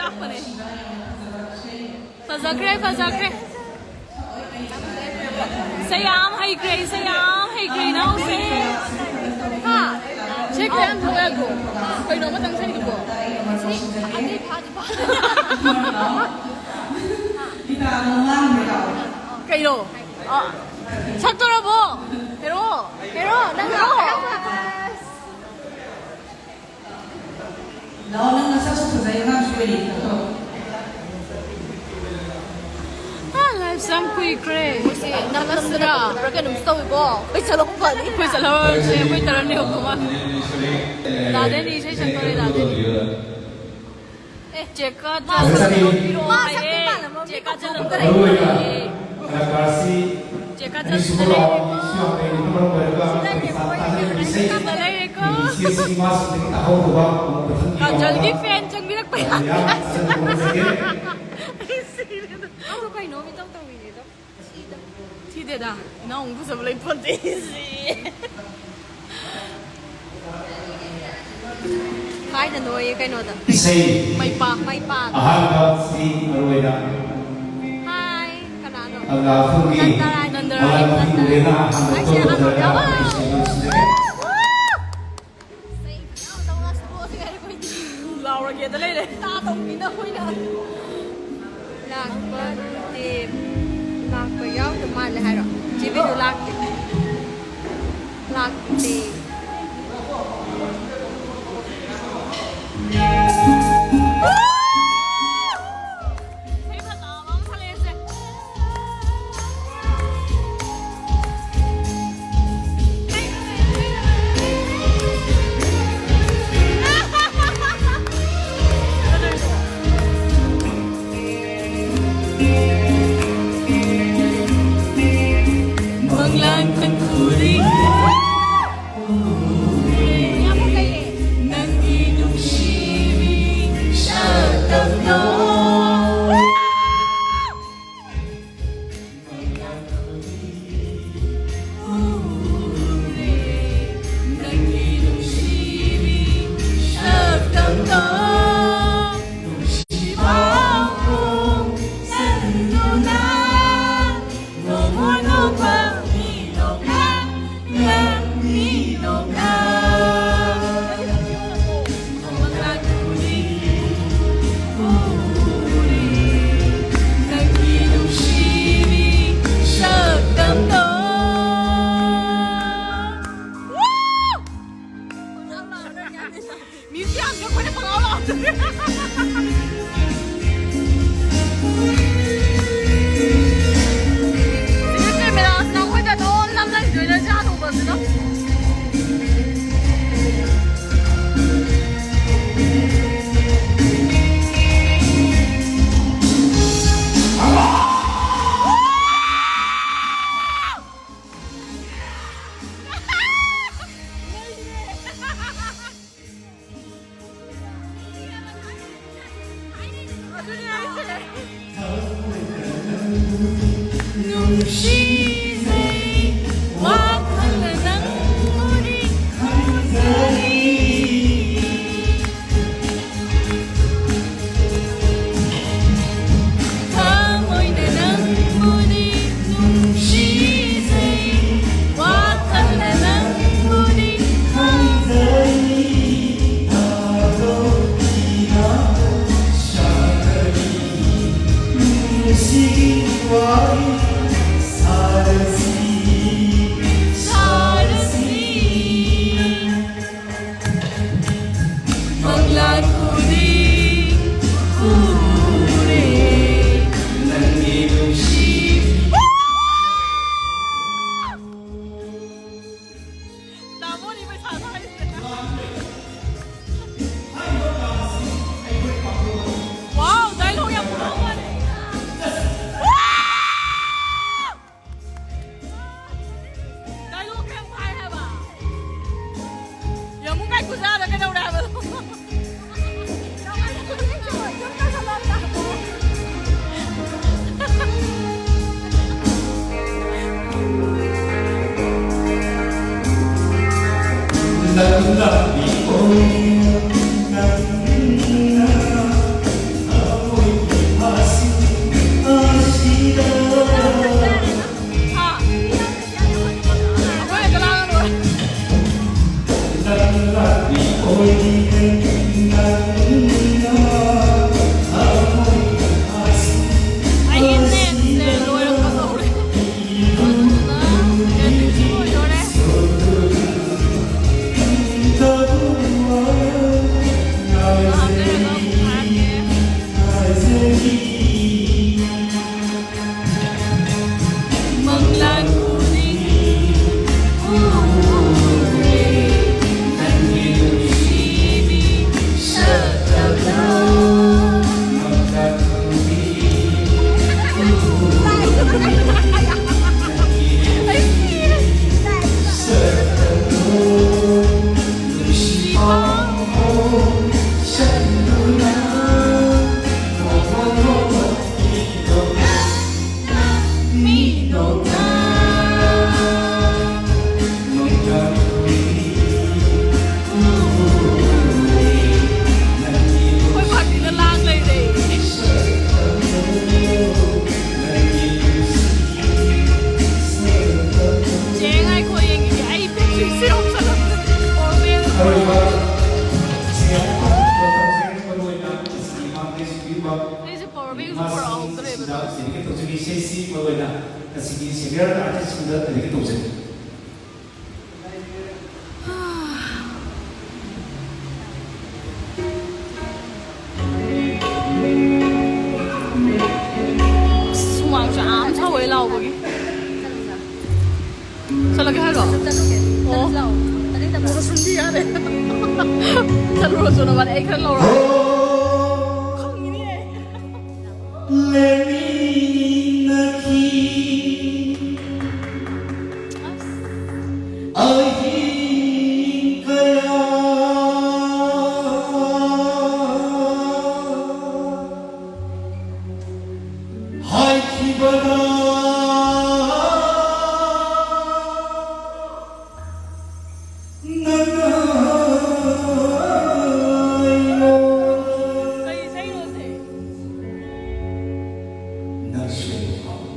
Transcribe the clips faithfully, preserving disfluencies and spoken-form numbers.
ꯂꯥꯛꯄꯅꯦ꯫ ꯐꯖꯈ꯭ꯔꯦ, ꯐꯖꯈ꯭ꯔꯦ꯫ ꯏꯁꯩ ꯌꯥꯝ ꯍꯩꯈ꯭ꯔꯦ, ꯏꯁꯩ ꯌꯥꯝ ꯍꯩꯈ꯭ꯔꯦ ꯏꯅꯥꯎꯁꯦ꯫ ꯍꯥ? ꯏꯁꯩ ꯈꯔ ꯌꯥꯝ ꯊꯧ ꯌꯥꯗ꯭ꯔꯣ? ꯀꯩꯅꯣ ꯑꯃꯇꯪ ꯁꯛꯏꯗꯨꯕꯣ? ꯏꯁꯩ ꯑꯅꯤ ꯐꯥꯗꯤ ꯐꯥ-, ꯀꯩꯅꯣ? ꯑ, ꯁꯛꯇꯣꯔꯕꯣ? ꯍꯦꯔꯣ? ꯍꯦꯔꯣ, ꯅꯪ ꯂꯥꯛꯑꯣ꯫ ꯂꯥꯛꯑꯣ, ꯅꯪ ꯅꯁꯛꯁꯨ ꯐꯖꯩ, ꯑꯉꯥꯡꯁꯨ ꯑꯣꯏꯔꯤ꯫ ꯑꯥ, live ꯁꯦ ꯌꯥꯝ ꯀꯨꯏꯈ꯭ꯔꯦ꯫ ꯃꯣꯏꯁꯦ ꯅꯝꯂꯝꯗꯅ ꯅꯠꯇ꯭ꯔꯥ? ꯐꯖꯕ꯭ꯔꯥ ꯀꯩꯅꯣꯝꯁꯨ ꯇꯧꯋꯤꯀꯣ꯫ ꯑꯩꯈꯣꯏ ꯆꯠꯂꯧ ꯐꯅꯤ꯫ ꯑꯩꯈꯣꯏ ꯆꯠꯂꯧꯔꯁꯦ, ꯑꯩꯈꯣꯏ ꯇꯔꯟꯅꯤ ꯍꯧꯕ ꯃꯥꯜꯂꯦ꯫ ꯗꯥꯗꯦꯅꯤ ꯏꯁꯩ ꯁꯛꯇꯣꯔꯦ, ꯗꯥꯗꯦꯅꯤ꯫ ꯑꯦ, ꯆꯦꯛꯀ ꯃꯥ ꯆꯠꯂꯝꯗꯧ ꯁꯛꯇꯣ ꯄꯤꯔꯛꯑꯣ ꯃꯥ ꯍꯥꯏꯌꯦ꯫ ꯁꯛꯇꯣ ꯃꯥꯜꯂꯝꯃꯕꯅꯤ꯫ ꯆꯦꯛꯀ ꯆꯠꯂꯝꯗꯧ ꯃꯔꯨ ꯑꯣꯏꯅ ꯍꯥꯏꯌꯦ꯫ ꯀꯂꯥꯀꯥꯔꯁꯤ ꯆꯦꯛꯀ ꯑꯅꯤꯁꯨꯕ ꯆꯠꯂꯝꯗꯧ ꯂꯥꯎ ꯂꯩꯔꯦꯀꯣ꯫ ꯑꯅꯤꯁꯨ ꯌꯥꯝ ꯂꯩꯔꯤꯕ ꯃꯔꯝ ꯑꯣꯏꯔꯒ ꯁꯤꯗ ꯑꯩꯈꯣꯏꯒꯤ ꯂꯩꯔꯦꯀꯣ꯫ ꯁꯥ ꯇꯥꯖꯔꯤꯕ ꯏꯁꯩ ꯁꯤꯗ ꯂꯩꯔꯦꯀꯣ꯫ ꯏꯆꯦ ꯁꯤꯅꯤꯃꯥꯁꯤꯡꯗꯒꯤ ꯇꯥꯍꯧꯗꯕ ꯑꯃꯨꯛ ꯃꯊꯪꯒꯤ ꯀꯥꯖꯜꯒꯤ ꯌꯥꯎꯕ fan ꯆꯪꯕꯤꯔꯛꯄ ꯌꯥꯝ ꯌꯥꯝ ꯌꯥꯝ ꯐꯖꯅ ꯈꯨꯔꯨꯝꯖꯒꯦ꯫ ꯑꯩ ꯁꯤꯔꯦꯗ꯫ ꯑꯗꯨ ꯀꯩꯅꯣ ꯃꯤꯇꯧ ꯇꯧꯔꯤꯁꯤꯗꯣ? ꯊꯤꯗꯦꯗ, ꯏꯅꯥꯎ ꯐꯖꯕ ꯂꯩ ꯄꯣꯟꯇꯦ꯫ ꯀꯥꯏꯗꯅꯣꯌꯦ ꯀꯩꯅꯣꯗ꯫ ꯏꯁꯩ ꯃꯩꯄꯥ꯫ ꯃꯩꯄꯥ꯫ ꯑꯍꯥꯟꯕ ꯁꯤ ꯃꯔꯨꯑꯣꯏꯅ ꯍꯥꯏ, ꯀꯅꯥꯅꯣ? ꯑꯜꯂꯥꯐꯨꯒꯤ ꯅꯟꯗꯔꯥꯅꯤ꯫ ꯅꯟꯗꯔꯥꯅꯤ, ꯃꯂꯥꯡ ꯅꯟꯗꯔꯥꯅꯤ꯫ ꯄꯤꯔꯦꯅ ꯑꯍꯥꯟꯕ ꯑꯩꯁꯦ ꯑꯍꯥꯟꯕ ꯇꯧꯕꯗ ꯌꯥꯎꯕ꯫ ꯏꯁꯩ ꯂꯣꯏꯁꯤꯟꯖꯒꯦ꯫ ꯂꯥꯎꯔꯒꯦꯗ ꯂꯩꯔꯦ꯫ ꯇꯥ ꯇꯧꯕꯤꯅ ꯑꯩꯈꯣꯏꯅ꯫ ꯂꯥꯛꯄ ꯅꯠꯇꯦ꯫ ꯂꯥꯛꯄ ꯌꯥꯎꯗ ꯃꯥꯜꯂꯦ ꯍꯥꯏꯔꯣ? ꯆꯦ ꯕꯤꯅꯨ ꯂꯥꯛꯇꯦ꯫ ꯂꯥꯛꯇꯦ꯫ ꯃꯪꯂꯥꯟ ꯈꯟꯊꯨꯔꯤ꯫ ꯅꯪꯒꯤ ꯅꯨꯡꯁꯤꯕꯤ ꯁꯤꯒꯤ ꯀꯦꯃꯦꯔꯥꯁꯤꯅ ꯑꯩꯈꯣꯏꯗ ꯑꯗꯨꯝ ꯅꯝꯂꯛꯏꯗꯣꯏꯅꯦ ꯆꯥ ꯊꯣꯡꯕꯁꯤꯅ꯫ Dialogue ꯌꯥꯝ ꯐꯥꯏ ꯍꯥꯏꯕ꯫ ꯌꯦꯡꯉꯨ ꯀꯥꯏꯀꯨꯖꯥꯗ ꯀꯩꯗꯧꯔꯦ ꯍꯥꯏꯕꯗꯣ꯫ ꯑꯔꯣꯏꯕ ꯁꯦꯟ ꯃꯔꯨꯑꯣꯏꯅ ꯑꯁꯤꯒꯤ ꯃꯥꯡꯗ ꯁꯤꯕꯤꯔꯤꯕ ꯑꯩꯁꯦ power bank ꯁꯨ ꯄꯨꯔꯛꯍꯧꯗ꯭ꯔꯦꯕ꯫ ꯃꯁꯤꯗ dedicate ꯇꯧꯖꯔꯤ꯫ ꯏꯁꯩꯁꯤ ꯃꯔꯨꯑꯣꯏꯅ ꯑꯁꯤꯒꯤ senior artist ꯁꯤꯡꯗ dedicate ꯇꯧꯖꯔꯤ꯫ ꯑꯁ, ꯍꯨꯃꯥꯡꯁꯨ ꯌꯥꯝ ꯁꯧꯋꯦ ꯂꯥꯎꯕꯒꯤ꯫ ꯆꯠꯂꯒꯦ ꯍꯥꯏꯔꯣ? ꯑꯣ꯫ ꯆꯠꯂꯁꯤ ꯂꯥꯛꯑꯣ꯫ ꯇꯔꯦꯠ ꯇꯝꯕ꯫ ꯁꯨꯝꯗꯤ ꯌꯥꯔꯦ꯫ ꯆꯠꯂꯨꯔꯁꯨ ꯅꯕꯥꯅꯤ ꯑꯩ ꯈꯔ ꯂꯧꯔꯣ꯫ ꯈꯪꯉꯤꯅꯦ꯫ ꯂꯩꯃꯤꯟꯅꯈꯤ꯫ ꯑꯁ꯫ ꯑꯍꯤꯡ ꯀꯌꯥ ꯍꯥꯏꯈꯤꯕꯅ ꯅꯪꯅ ꯑꯩꯉꯣꯟꯗ ꯀꯩ ꯏꯁꯩꯅꯣ ꯁꯤ? ꯅꯪꯁꯨ ꯑꯩꯕꯨ ꯄꯥꯝꯃꯤ꯫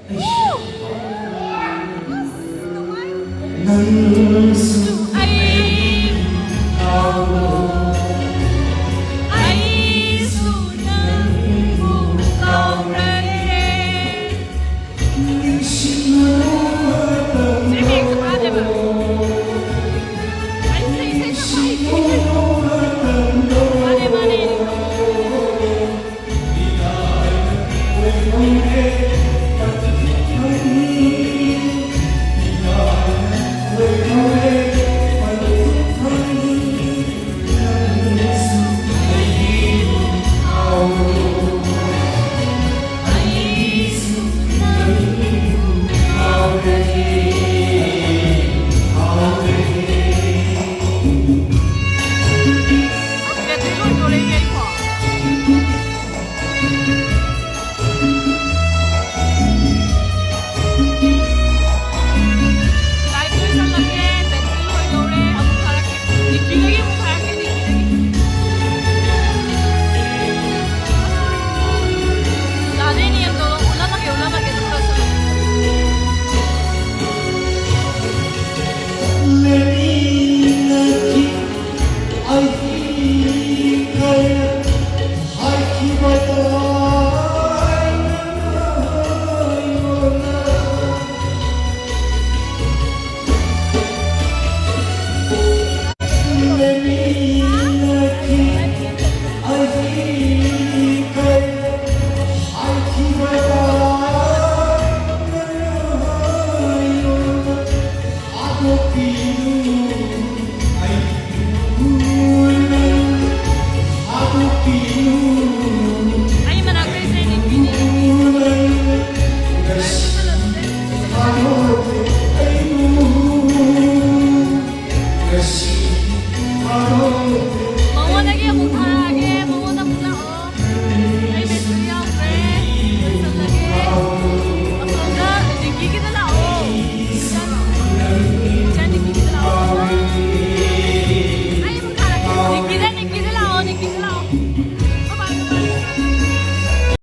ꯑꯩꯁꯨ ꯑꯩꯕꯨ ꯄꯥꯝꯃꯤ꯫ ꯅꯪꯁꯨ